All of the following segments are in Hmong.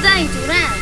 Txaij tsum na.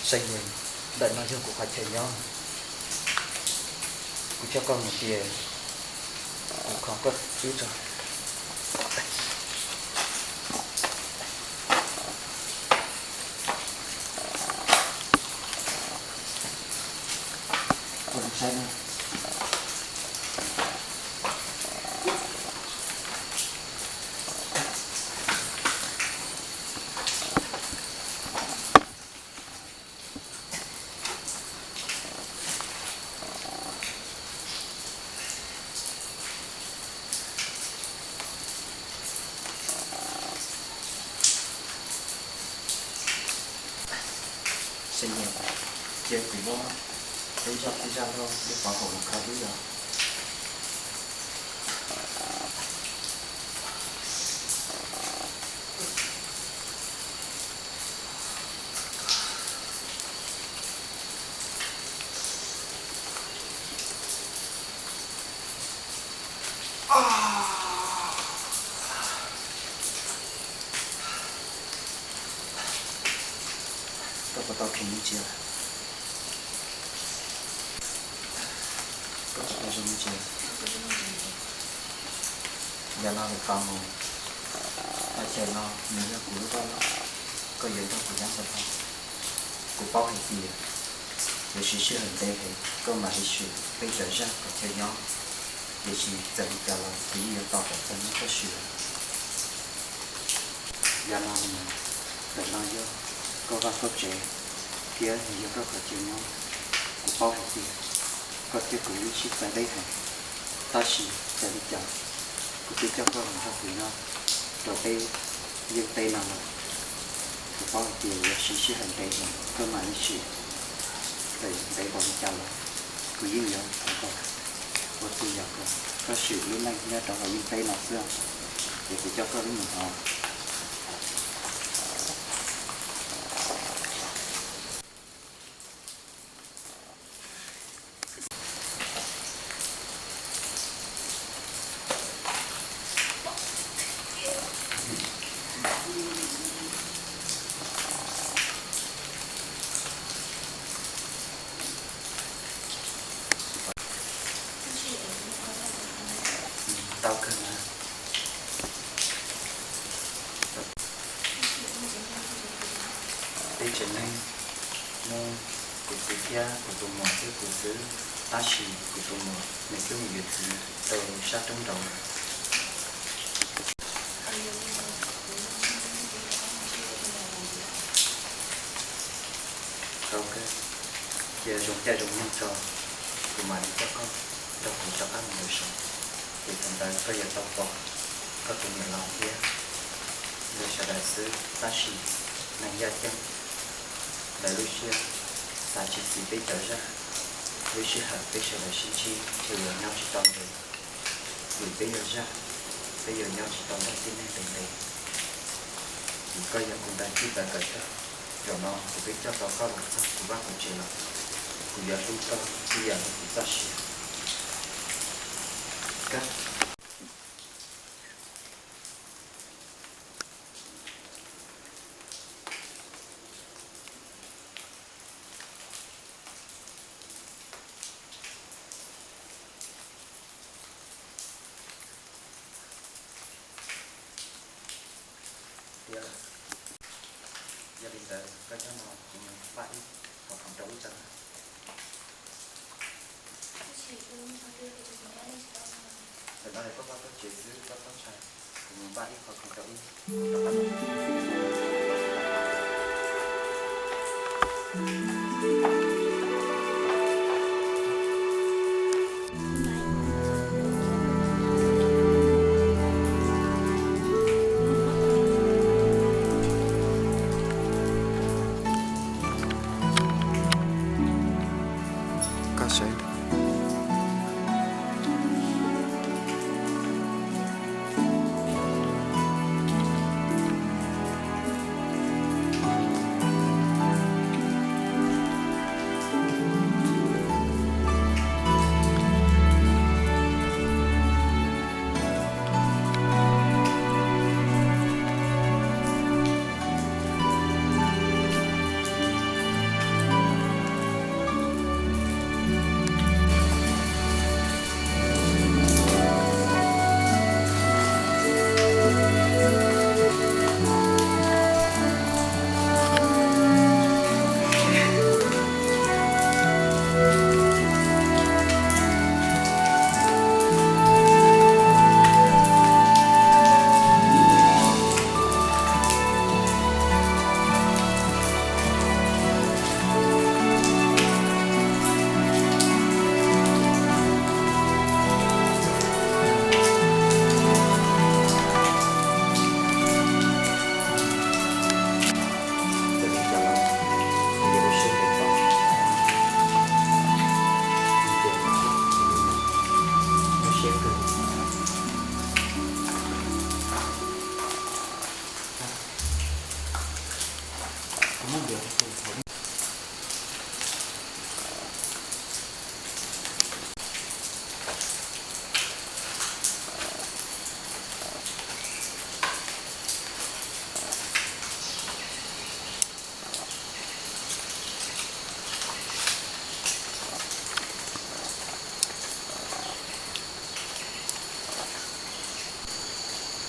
Xeem Yees, ntawm no yog kuv qhov chaw nyob. Kuv coj koj mus tias kuv kho koj wb tso. Xeem Yees, cia kuv muab peb zaj peb zaj loj ib qhov hauv los kho wb os. Koj puas tau kheev me ntsis? Koj puas tau zoo me ntsis? Yog no lawm tau mus, qhov chaw no nws yog kuv lub vaj loj, koj yuav nrog kuv nyob ntawm no. Kuv paub hais tias yuav siv sij hawm ntev heev koj mam li swm peb cov zaj kom chaw nyob, tiam sis txawm li cas los kuv yeej yuav tos kom txog hnub koj swm. Yog no, ntawm no yog koj vaj koj tsev thiab nws yog koj qhov chaw nyob. Kuv paub hais tias koj thiab kuv wb sib txawv deb heev, tab sis txawm li cas kuv twb coj koj los nrog kuv nyob rau peb yeeb teb no lawm. Kuv paub hais tias yuav siv sij hawm ntev heev koj mam li swm, txawm ntev npaum li cas los kuv yeej yuav thov kom ua txhua yam kom koj swm lub neej nyob rau hauv yeeb teb no xwb, ces kuv coj koj wb mus os. Tau kawg na. Peb tsev neeg muaj kuv txiv thiab kuv tus muam thiab kuv xwb, tab sis kuv tus muam nws twb mus yuav txiv rau sab roob nraud lawm. Tau kawg, cia zoo caij zoo nyoog tso, kuv mam li coj koj nrog kuv rov qab mus lawm saud, ces thaum ntawd koj yuav tau pom koj tus niam laus thiab lawv sawv daws xwb, tab sis neeg yaj ceeb lawv lub siab xav tsis txis peb cov zaj, lub sij hawm peb sawv daws sib ntsib ntshe yuav nyob tsis tau ntev, vim peb yog zaj, peb yuav nyob tsis tau nrog tib neeg ntev ntev. Vim koj yog kuv nrog txij txawv kawm tag, zaum no kuv twb coj tau koj los txog kuv vaj kuv tsev lawm, kuv yuav hlub koj ib yam li kuv txoj sia. Kab. Tiag, yog li ntawd koj nyob no kuv mus npaj ib qho khoom rau wb tso na. Tam no es koj vaj koj tsev xwb koj txhob ntshai, kuv mus npaj ib qho khoom rau wb. Koj saib.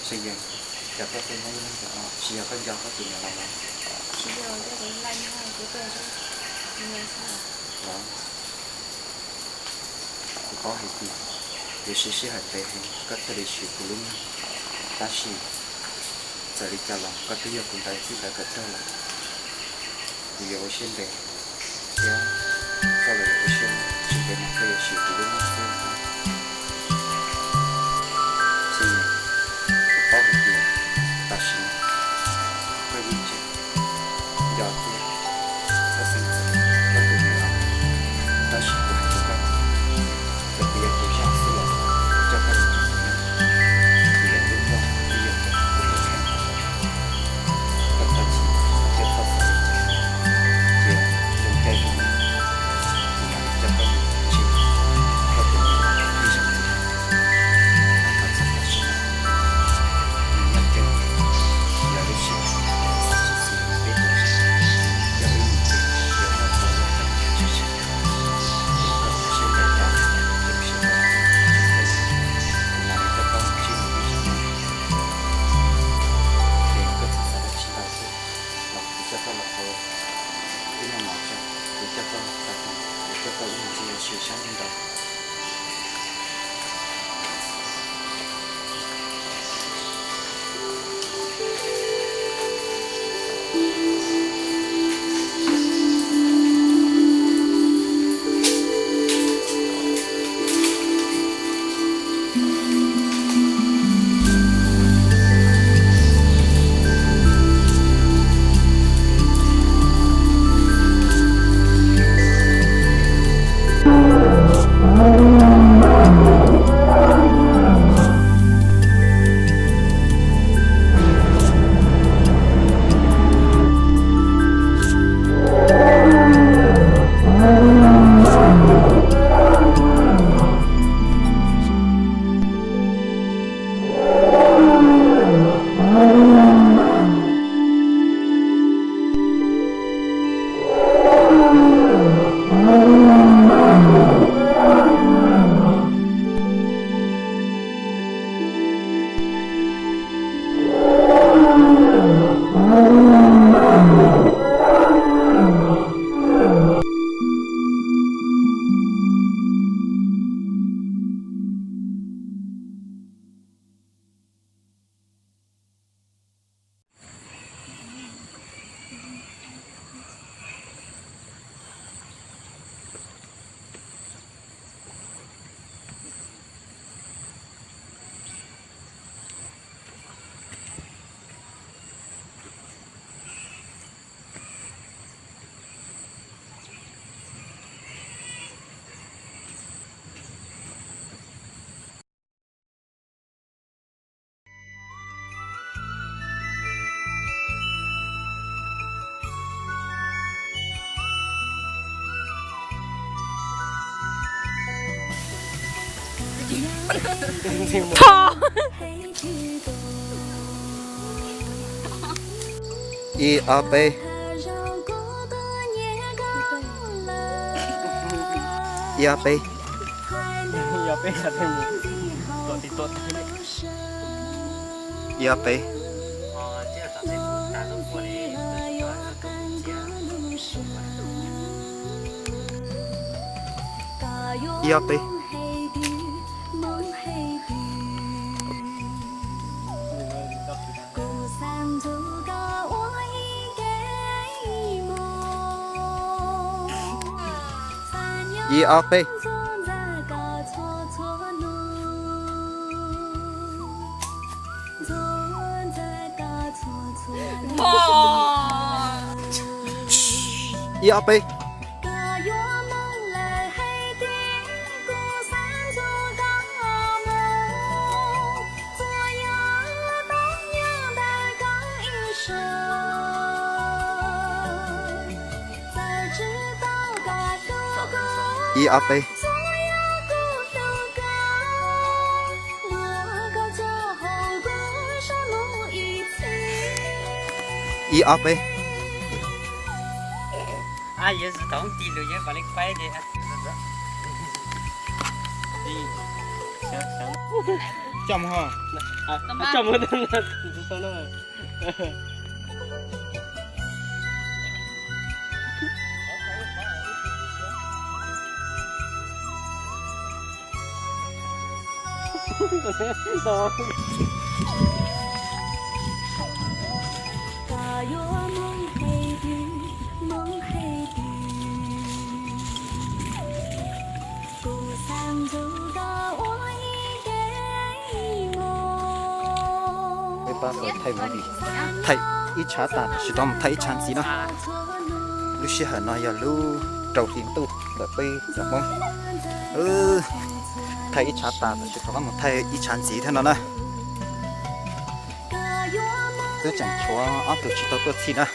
Tseem Yees, cas koj tuaj nyob ib leeg, tsis yog koj nco koj tus niam laus los? Tsis yog, kuv laij nyob kuv tuaj xwb. Los, kuv paub hais tias yuav siv sij hawm ntev heev koj thiaj li swm kuv lub neej, tab sis txawm li cas los koj twb yog kuv ntawv txij ntawv kawm tag lawm. Kuv yuav ua siab ntev thiab koj los yuav ua siab tsis ntev mas koj yuav swm kuv lub neej xwb os. Tseem Yees, kuv paub hais tias tam sim no koj yeej tseem nco thiab txhawj xeeb txog koj tus niam laus, tab sis kuv hais rau koj, txawm kuv yog tus zam xwb los kuv coj koj los nrog kuv nyob, kuv yuav hlub koj thiab yuav kom koj kheev kom tag kis thiab txhob xav li cas. Cia zoo caij zoo nyoog, kuv mam li coj koj mus ntsib koj tus niam laus ib zaug ntxiv. Mas thov txim tam sim no, nws muaj ceem, yog lub sij hawm xav tsis xis peb tau, yog wb mus ces yuav muaj txoj hlub tshwm sim, ces koj siab ntev tau, ces kuv siab ntev txij, kuv mam li coj koj mus ntsib nws ib zaug. Ces koj txhob xav dab tsi ntau thiab, los kuv coj koj los hauv ib lub mov tso, kuv coj koj tau tus, kuv coj koj wb mus ntsib ua si sab ntuj ntawd. Ib ob peb. Ib ob peb. Ib ob peb. Ib ob peb. Ib ob peb. Ib ob peb. Ib ob peb. Ib ob peb. Coj mus ho. Coj mus. Peb pab thaij movie, thaij ib tshav tas tam sim rov mus thaij ib tshav ntxiv na. Lub sij hawm no yog lub rau hli ntuj ntawm peb cov Hmoob. Thaij ib tshav tas tam sim rov qab mus thaij ib tshav ntxiv thiab no na. Twb tseem tshuav ob tug tsis tau tuaj txhij na.